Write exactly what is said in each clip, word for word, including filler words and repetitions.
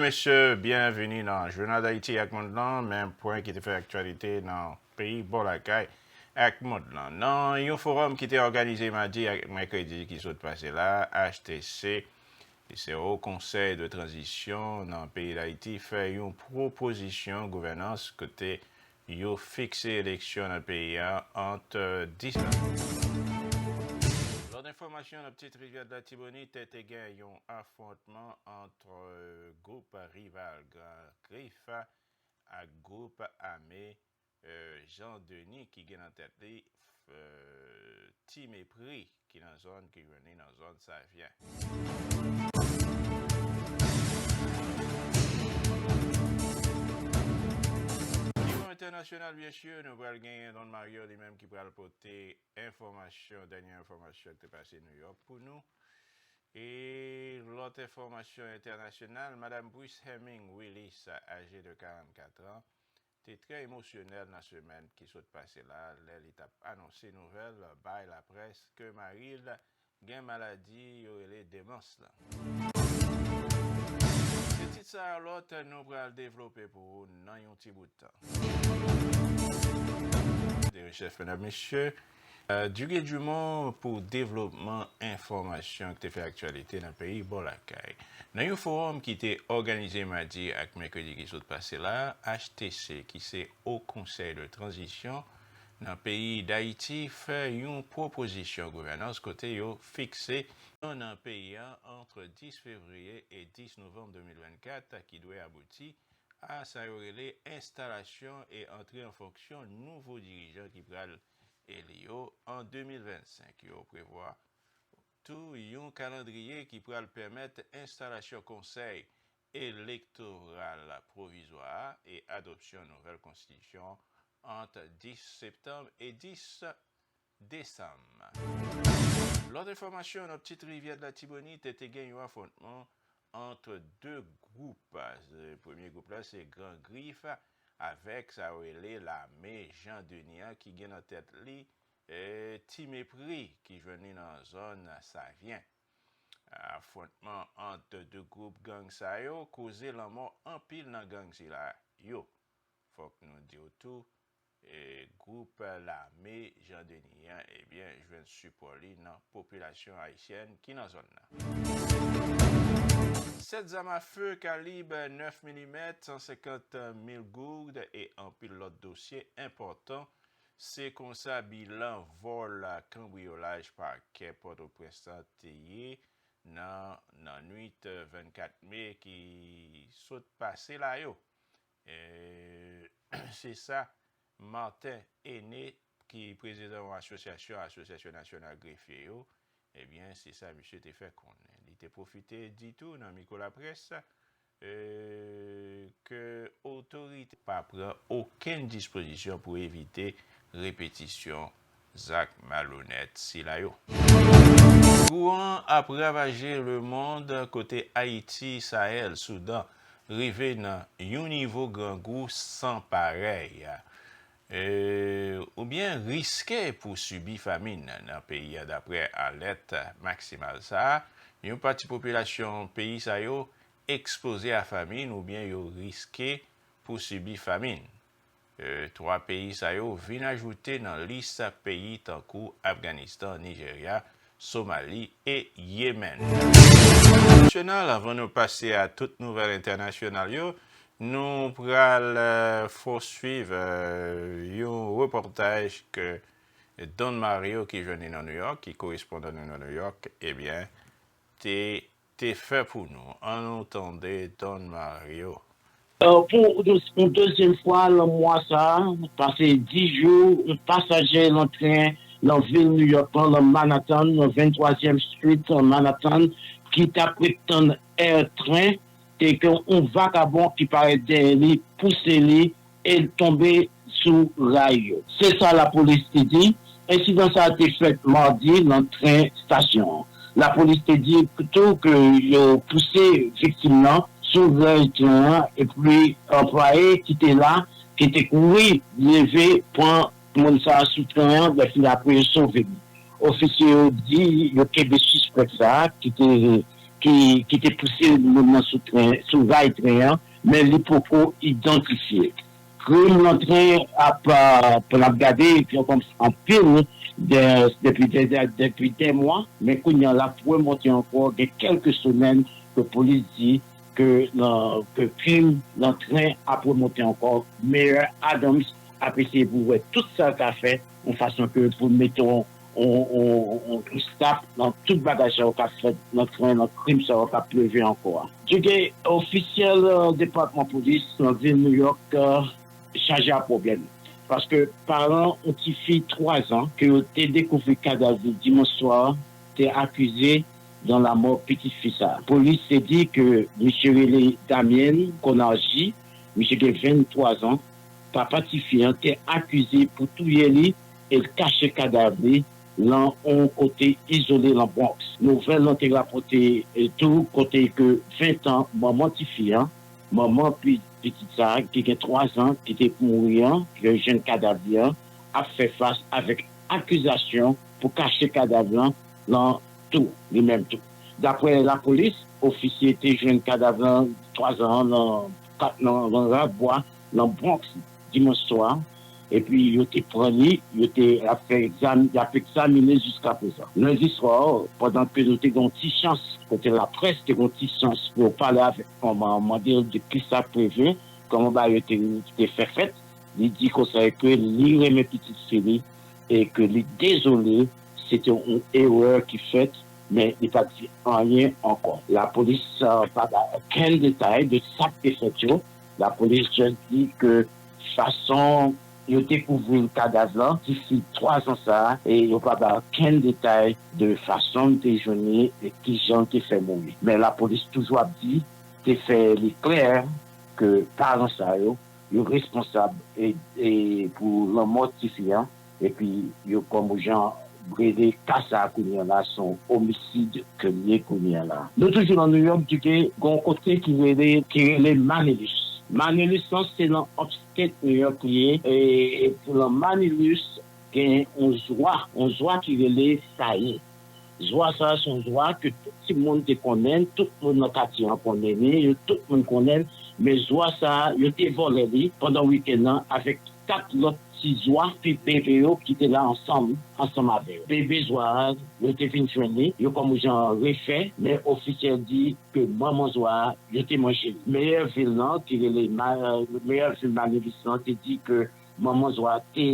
Mesye, byenvini nan Jounal Dayiti ak Mond lan. Men pwen ki te fè aktyalite nan peyi, bò lakay ak mond lan. Nan yon fowòm ki te òganize madi ak mèkredi ki sot pase la, H T C, ki se Haut Conseil de Transition nan peyi Dayiti, fè yon pwopozisyon gouvènans kote yo fikse eleksyon nan peyi a ant dis. Lòt enfòmasyon, nan Petite Rivière de l'Artibonite, te gen yon afwontman ant gwoup rival Gran Grif ak gwoup ame, eh, Jean Denis ki gen nan tèt li, eh, Ti Mepri, ki nan zòn, ki jwenn li nan zòn Savyen. Nivo entènasyonal, byensi, nou pral genyen Don Mario li menm ki pral pote enfòmasyon, dènye enfòmasyon ki te pase New York pou nou. E lòt enfòmasyon entènasyonal, Madanm Bruce Heming Willis, aje de karannkat an, te trè emosyonèl nan semèn ki sot pase la, lè li t ap anonse nouvèl bay laprès ke mari l gen maladi yo rele demans lan. Se tit sa ak lòt nou pral devlope pou ou nan yon ti bout tan. De rechèf, medam, mesye, eh, Duguay Dumont pou devlopman enfòmasyon ki te fè aktyalite nan peyi bò lakay. Nan yon fowòm ki te òganize madi ak mèkredi ki sot pase la, H T C, ki se Haut Conseil de Transition nan peyi Dayiti, fè yon pwopozisyon gouvènans kote yo fikse nan peyi a ant dis fevriye e dis novanm de mil vennkat, ki dwe abouti a sa yo rele enstalasyon e antre an fonksyon nouvo dirijan ki pral eli yo an de mil vennsenk. Yo prevwa tou yon kalandriye ki pral pèmèt enstalasyon konsèy elektoral pwovizwa a e adopsyon nouvèl konstitisyon ant dis septanm e dis desanm. Lòt enfòmasyon, nan Petite Rivière de l'Artibonite, te, te gen yon afwontman ant de gwoup. Premye gwoup la, se Gran Grif avèk sa yo rele lame Jan Deni an ki gen nan tèt li, eh, Ti Mepri ki jwenn li nan zòn Savyen. Afwontman ant de gwoup gang sa yo koze lanmò anpil nan gang sila yo. Fòk nou di w tou, e, gwoup lame Jan Deni an, ebyen, jwenn sipò li nan popilasyon ayisyèn ki nan zòn nan. Sèt zam afe kalib nèf milimèt, san senkant mil goud e anpil lòt dosye enpòtan. Se konsa bilan vòl kanbriyolaj pakè Pòtoprens lan te ye nan, nan nwit vennkat me ki sot pase la yo. E, se sa Martin Aîné, ki prezidan yon asosyasyon, Asosyasyon Nasyonal Grefye yo, ebyen, se sa misye te fè konnen. Li te pwofite di tou nan mikwo laprès, e, ke otorite pa pran okenn dispozisyon pou evite repetisyon zak malonèt sila yo. Gou an ap ravaje lemonn kote Ayiti, Sahèl, Soudan rive nan yon nivo grangou san parèy, e, oubyen riske pou sibi famin nan peyi a, daprè alèt maksimal sa a. Yon pati popilasyon peyi sa yo ekspoze a famin oubyen yo riske pou sibi famin. E, twa peyi sa yo vin ajoute nan lis peyi tankou Afganistan, Nijerya, Somali e Yemen. Nasyonal, avan nou pase a tout nouvèl entènasyonal yo, nou pral, e, fè w swiv, e, yon repòtaj ke Don Mario ki jwenn li nan New York, ki korespondan nou nan New York, ebyen, te, te fè pou nou. Ann nou tande Don Mario. Euh, pou yon dezyèm fwa nan mwa sa a, pase dis jou, yon pasaje nan tren nan vil New York lan, nan Manhattan, nan venntwazyèm Street nan Manhattan, ki t ap ret tann air tren, te gen yon vakabon ki parèt dèyè li, pouse li, e l tonbe sou ray yo. Se sa lapolis te di. Ensidan sa a te fèt madi nan tren estasyon an. Lapolis te di tou ke yo pouse viktim nan sou ray tren an, epi anplwaye ki te la, ki te kouri leve pran moun sa a sou tren an, epi apre yo sove li. Ofisye yo di yo kenbe sispèk sa a ki te ki, ki te pouse moun nan sou tren, sou ray tren an, men li poko idantifye. Krim nan tren ap, euh, pou n ap gade, epi ankò anpil de, depi de, de, depi de mwa, men kounye a l ap remonte ankò, gen kèlke semèn ke polis di ke nan, ke krim nan tren ap remonte ankò. Mayor Adams ap eseye pou wè tout sa l ka fè, yon fason ke pou mete yon, yon, yon, yon, yon stop nan tout bagay sa yo k ap fèt nan tren, nan krim sa yo k ap leve ankò a. Djouge, ofisyèl, euh, depatman polis nan vil New York, euh, chaje a pwoblèm. Paske paran yon tifi twa zan ke yo te dekouvri kadav li dimanch swa te akize nan lanmò pitit fi sa a. Polis te di ke misye rele Damien Konarji, misye gen venntwa zan, papa tifi an te akize pou touye li e l kache kadav li lan yon kote izole lan Bronx. Nouvèl lan te rapòte, eh, tou kote ke ven tan manman tifi an, manman pi-, pitit sa a ki gen twa zan ki te mouri an, ki jwenn kadav li an, ap fè fas avèk akizasyon pou kache kadav lan, lan tou, li menm tou. Daprè lapolis, ofisye te jwenn kadav lan twa zan an nan, nan, nan rak bwa nan Bronx dimanch swa, epi yo te pran li, yo te ap fè egzam-, y ap egzamine jiskaprezan. Lendi swa, pandan ke nou te gen yon ti chans, kote laprès te gen yon ti chans pou yo pale avèk manman an, mande l de kisa k rive, kòman bagay yo te, te fè fèt, li di konsa ke li renmen pitit fi li e ke li dezole, se te yon erè ki fèt, men li pa di anyen ankò. Lapolis, euh, pa bay okenn detay de sa k te fèt yo. Lapolis just di ke fason yo dekouvri kadav lan, tifi twa zan sa a, e yo pa bay okenn detay de fason l te jwenn li e kijan l te fè mouri. Men lapolis toujou ap di, te fè li klè ke paran sa yo, yo responsab e, e pou lanmò tifi an, epi yo kòm jan rele ka sa a kounye a la, se yon omisid ke l ye kounye a la. Nou toujou nan New York, Djouge, gen yon kote ki rele, ki rele Manilus. Manilus lan, se nan upstate New York li ye, e, e pou nan Manilus, gen yon zwa, yon zwa ki rele Saye. Zwa sa a se yon zwa ke tout timoun te konnen, tout moun nan katye an konnen li, yo tout moun konnen l, men zwa sa a, yo te vòlè li pandan wikenn nan avèk kat lòt ti zwa pi bebe yo ki te la ansanm, ansanm avè yo. Bebe zwa a, yo te vin jwenn li, yo kòm jan refè, men ofisyèl di ke manman zwa a, yo te manje li. Meyè vil lan, ki rele ma-, meyè vil Manilus lan, te di ke manman zwa a te,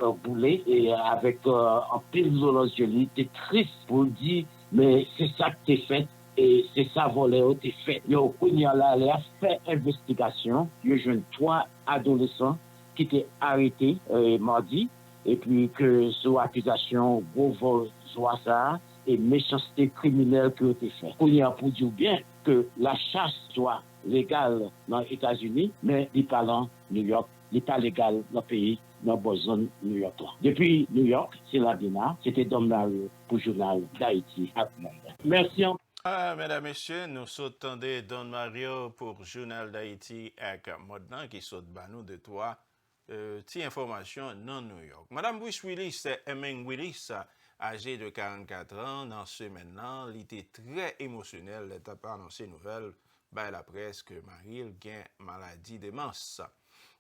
euh, boule, e avèk, euh, anpil dlo nan zye li, te tris pou l di, men se sa k te fèt, e se sa vòlè yo te fè. Yo, kounye a la, lè y ap fè envestigasyon, yo jwenn twa adolesan ki te arete, euh, madi, epi ke sou akizasyon gwo vòl zwa sa a e mechanste kriminèl ke yo te fè. Kounye a, pou di w byen ke lachas zwa legal nan Etazini, men li pa lan New York, li pa legal nan peyi, nan bò zòn New York lan. Depi New York, se Ladina, se te Don Mario pou Jounal Dayiti ak Mond. Mèsi anpil. Ah, medam, mesye, nou sot tande Don Mario pou Jounal Dayiti ak Mond lan, ki sot ba nou de twa, euh, ti enfòmasyon nan New York. Madanm Bruce Willis, Hermine Willis, aje de karannkat an, nan semèn nan, li te trè emosyonèl lè l t ap anonse nouvèl bay laprès ke mari l gen maladi demans.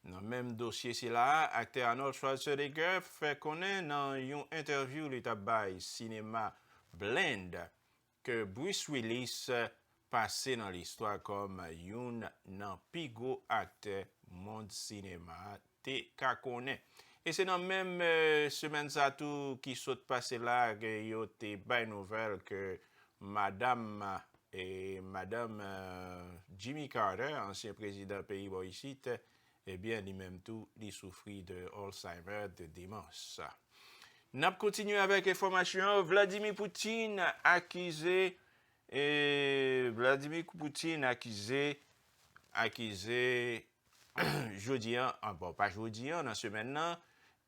Nan menm dosye sila a, aktè Arnold Schwarzenegger fè konnen nan yon entèvyou li t ap bay sinema Blend ke Bruce Willis pase nan listwa kòm youn nan pi gwo aktè mond sinema a te ka konnen. E se nan menm, eh, semèn sa tou ki sot pase la ke yo te bay nouvèl ke madanm, eh, madanm, eh, Jimmy Carter, ansyen prezidan peyi bò isit, ebyen, li menm tou, li soufri de Alzheimer, de demans. N ap kontinye avèk enfòmasyon. Vladimir Putin akize, eh, Vladimir Putin akize, akize jodi an, ah, bon, pa jodi an, nan semèn nan,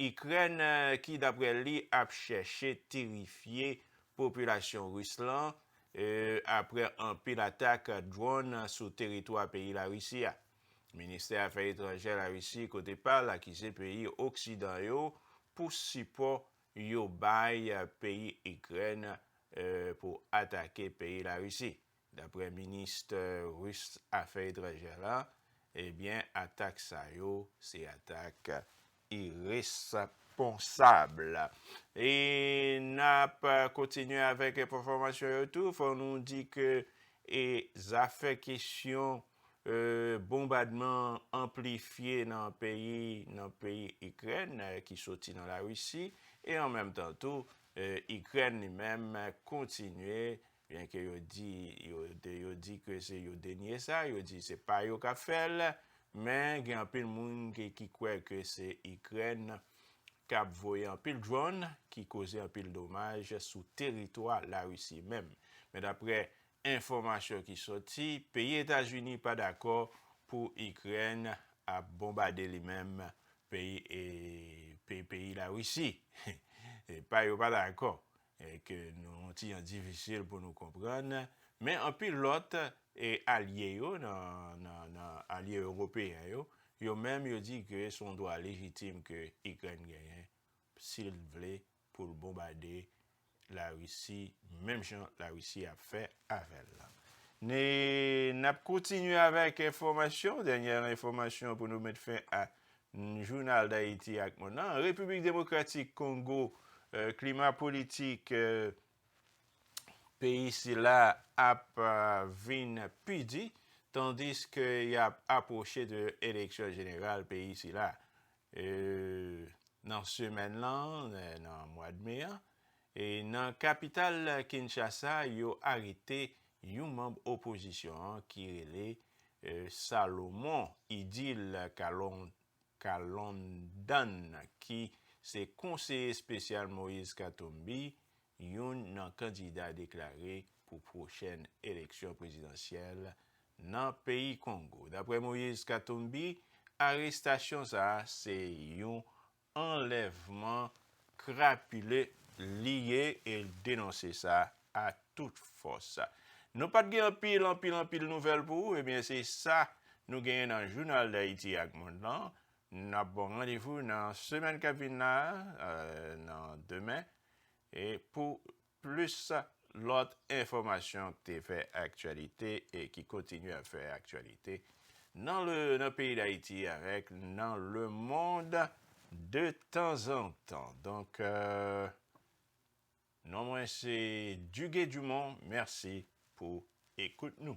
Ikrèn, eh, ki, daprè li, ap chèche terifye popilasyon ris lan, eh, aprè anpil atak dwòn sou teritwa peyi Larisi a. Ministè Afè Etranjè Larisi, kote pa l, akize peyi oksidan yo pou sipò yo bay peyi Ikrèn, eh, pou atake peyi Larisi. Daprè minis ris afè etranjè la, ebyen, atak sa yo, se atak iresponsab. E n ap kontinye avèk enfòmasyon yo tou. Fò nou di ke e zafè kesyon e, bonbadman anplifye nan peyi, nan peyi Ikrèn, e, ki soti nan Larisi, e an menm tan tou, e, Ikrèn li menm kontinye, byenke yo di, yo, de, yo di ke se yo denye sa, yo di se pa yo k ap fè l, men gen anpil moun ki, ki kwè ke se Ikrèn k ap voye anpil dwòn ki koze anpil domaj sou teritwa Larisi menm. Men daprè enfòmasyon ki soti, peyi Etazini pa dakò pou Ikrèn ap bonbade li menm peyi, e, pe-, peyi Larisi. E pa yo pa dakò. E ke nou, yon ti jan difisil pou nou konprann. Men anpil lòt e alye yo nan, nan, nan alye ewopeyen yo, yo menm yo di ke se yon dwa lejitim ke Ikrèn genyen si l vle pou l bonbade Larisi, menm jan Larisi ap fè avè l la. Ne, n ap kontinye avèk enfòmasyon, dènyè enfòmasyon pou nou met fen a n-, jounal Dayiti ak Mond lan. Repiblik Demokratik Kongo, e, klima politik, e, peyi sila ap, e, vin pi di, tandiske y ap apwoche de eleksyon jeneral peyi sila. E, nan semèn lan, e, nan mwa de me an, e nan kapital Kinshasa, yo arete yon manm opozisyon an ki rele, e, Salomon Idil Kalon-, Kalondan, ki se konseye espesyal Moïse Katumbi, youn nan kandida deklare pou pwochèn eleksyon prezidansyèl nan peyi Kongo. Daprè Moïse Katumbi, arestasyon sa a se yon anlèvman krapile li ye e l denonse sa a tout fòs. Nou pa t gen anpil, anpil, anpil nouvèl pou ou, ebyen, se sa nou genyen nan Jounal Dayiti ak Mond lan. N ap ba w randevou nan semèn k ap vin la, e, nan demen, e pou plis lòt enfòmasyon ki te fè aktyalite e ki kontinye ap fè aktyalite nan le, nan peyi Dayiti avèk nan lemonn de tanzantan. Donk, e, non mwen se Duguay Dumont. Mèsi pou ekout nou.